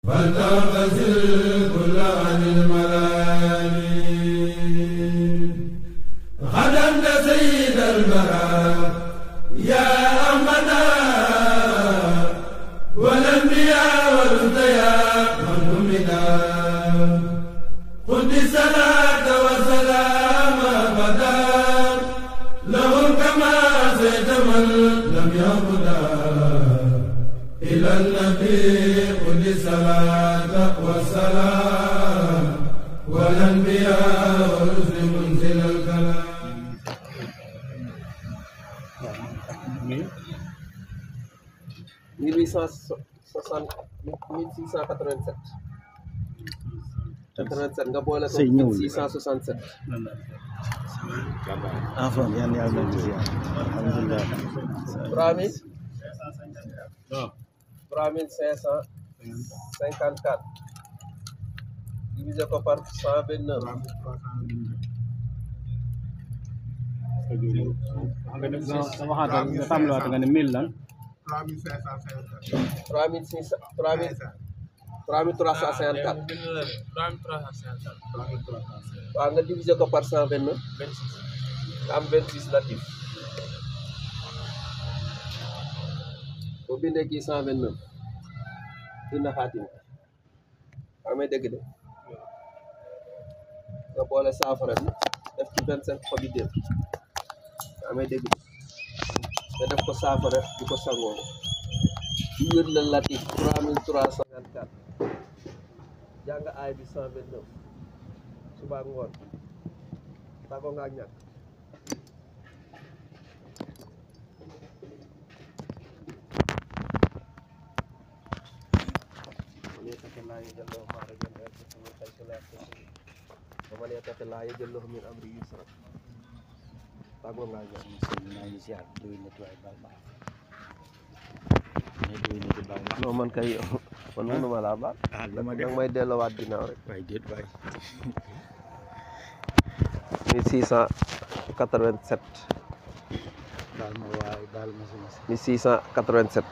فلتغتسل كل عن الملامين خدمت سيد البراء يا أحمد والأنبياء والأنبياء من همدا قد الصلاة والسلام أبدا لهم كما زيد من لم يهدى إلى النبي قد الصلاة والسلام والأنبياء والرسل منزل الكلام 87 nga boole ko 667 afwan yan yàlla nañ ci ziar alhamdulillah 3554 divisé ko par 129 nga ne 1000 lan 3354 waaw nga divisé ko par 129 nga am 26 latif boo bindee kii 129 bind xaatim amee dégg de nga boole saafara bi def ci 25 xobi déet amee dégg de nga def ko saafara di ko sangoo di wér la latif 3354 jàng aay bi 129 suba ngoon tàggoo nga ak ñàkk ومن يتق الله يجعل له من امره يسرا tàggoo nga ak ñàkk non man kay man mënuma laa baal danga may delloowaat ginnaaw rek waay déet waay 1687 baal ma waay baal ma sama 1687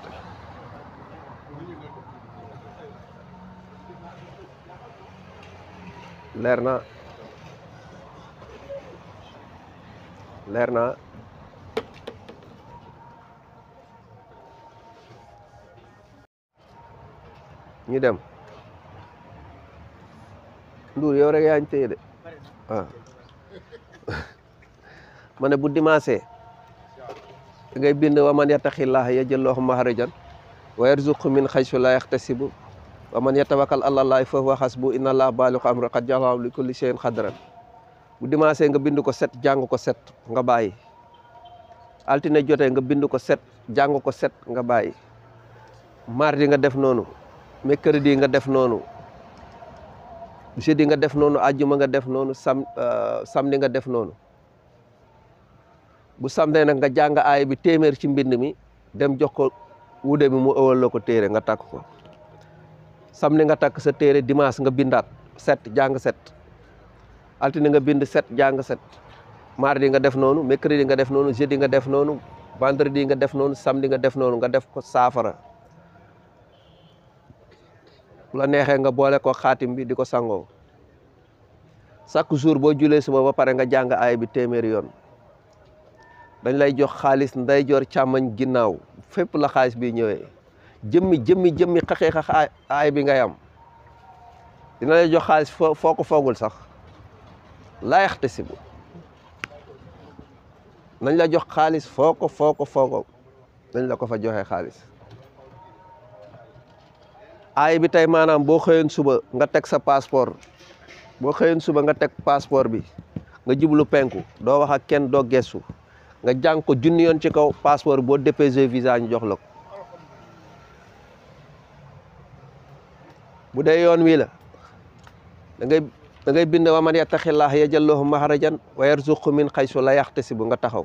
leer na ñu dem Ndour yow rek yaa ñu téye de waaw ma ne bu dimanche ngay bind wa man yattaqillaha yaj'al lahu makhrajan wa yarzuqhu min haythu la yahtasibu wa man yatawakkal ala llahi fa huwa hasbuhu inna allaha balighu amrihi qad ja'ala li kulli shay'in qadran bu dimanche nga bind ko 7 jàng ko 7 nga bàyyi altine jotee nga bind ko 7 jàng ko 7 nga bàyyi mardi nga def noonu mercredi nga def noonu jeudi nga def noonu àjjuma nga def noonu samedi nga def noonu bu samedi nag nga jàng aay bi téeméer ci mbind mi dem jox ko wude bi mu ëwal la ko téere nga takk ko samedi nga takk sa téere dimanche nga bindaat 7 jàng 7 altine nga bind 7 jàng 7 mardi nga def noonu mercredi nga def noonu jeudi nga def noonu vendredi nga def noonu samedi nga def noonu nga def ko saafara bu la neexee nga boole ko xaatim bi di ko sangoo chaque jour boo julee suba ba pare nga jàng aay bi téeméeri yoon dañ lay jox xaalis ndeyjoor càmmoñ ginnaaw fépp la xaalis bi ñëwee jëmmi xax aay bi ngay am dina lay jox xaalis foo ko foogul sax laa yaxtasibu nañ la jox xaalis foo ko dañ la ko fa joxe xaalis aay bi tey maanaam boo xëyoon suba nga teg sa passeport bi nga jublu penku doo wax ak kenn doo gestu nga jàng ko junni yoon ci kaw passeport boo déposé visa ñu jox la ko bu dee yoon wi la da ngay bind wa man yattaqillaha yaj'al lahu makhrajan wa yarzuqhu min haythu la yahtasibu nga taxaw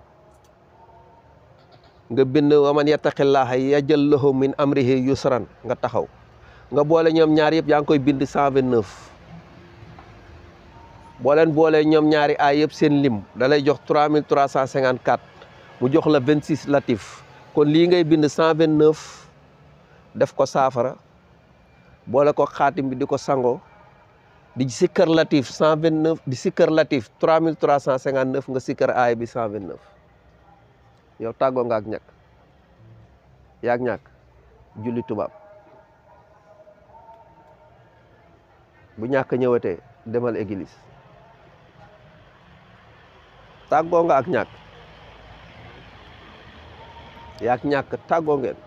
nga bind wa man yattaqillaha yaj'al lahu min amrihi yusran nga taxaw nga boole ñoom ñaar yëpp yaa ngi koy bind 129 boo leen boole ñoom ñaari aay yëpp seen lim da lay jox 3354 mu jox la 26 latif kon lii ngay bind 129 def ko saafara boole ko xaatim bi di ko sangoo di sikkar latif 129 di sikkar latif 3359 nga sikkar aaya bi 129 yow tàggoo nga ak ñàkk yaag ñàkk julli tubaab bu ñàkk ñëwatee demal église tàggoo nga ak ñàkk yaag ñàkk tàggoo ngeen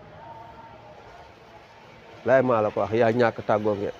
laay maa la ko wax yaag ñàkk tàggoo ngeen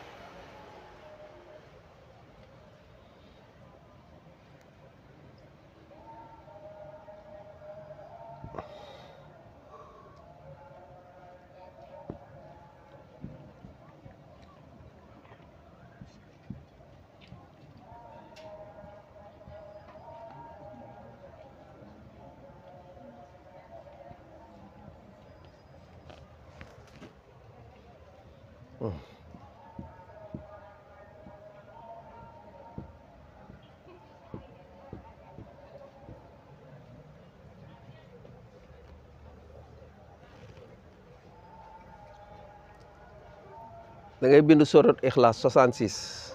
da ngay bind sorat Ikhlas 66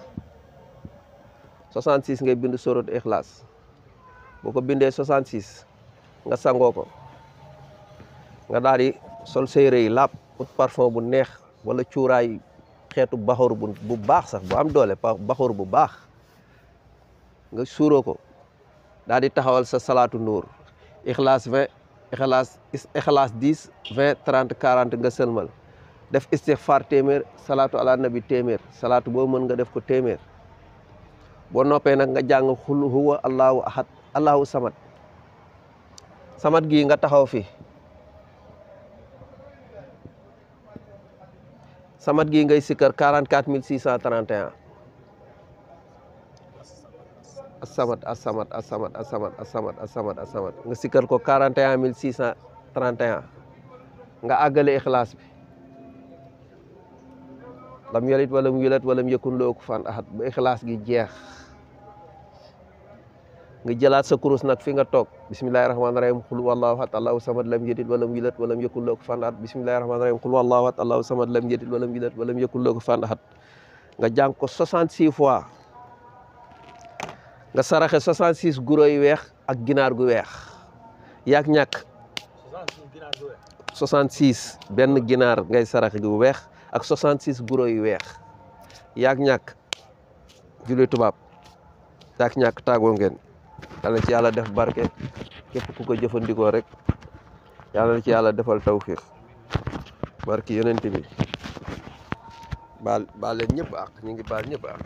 ngay bind sorat Ikhlas boo ko bindee 66 nga sangoo ko nga daal di sol séeré yi laab ut parfum bu neex wala cuuraay xeetu baxoor bu baax sax bu am doole baxoor bu baax nga suuroo ko daal di taxawal sa salaatu nuur Ikhlas 20 Ikhlas 10 20 30 40 nga sëlmal def istighfar téeméer salaatu ala nabi téeméer salaatu boo mën nga def ko téeméer boo noppee nag nga jàng xul huwa allahu ahad allahu samad samad gii nga taxaw fi samad gii ngay sikkar 44631 asamad asamad asamad asamad asamad asamad asamad nga sikkar ko 41631 nga àggale Ikhlas bi lam yalit walam yulat walam yakun lahu kufuwan ahad ba Ikhlas gi jeex nga jëlaat sa kurus nag fi nga toog bismillahir rahmanir rahim qul huwallahu ahad allahu samad lam yalid walam yulat walam yakun lahu kufuwan ahad bismillahir rahmanir rahim qul huwallahu ahad allahu samad lam yalid walam yulat walam yakun lahu kufuwan ahad nga jàng ko 66 fois nga saraxe 66 guro yu weex ak ginaar gu weex yaag ñàkk 66 benn ginaar ngay saraxe gu weex ak 66 guro yu weex yaag ñàkk julli tubaab yaag ñàkk tàggoo ngeen yàlla ci yàlla def barke képp ku ko jëfandikoo rek yàlla ci yàlla defal tawfiq barke yonent bi baal leen ñëpp ak ñu ngi baal ñëpp ak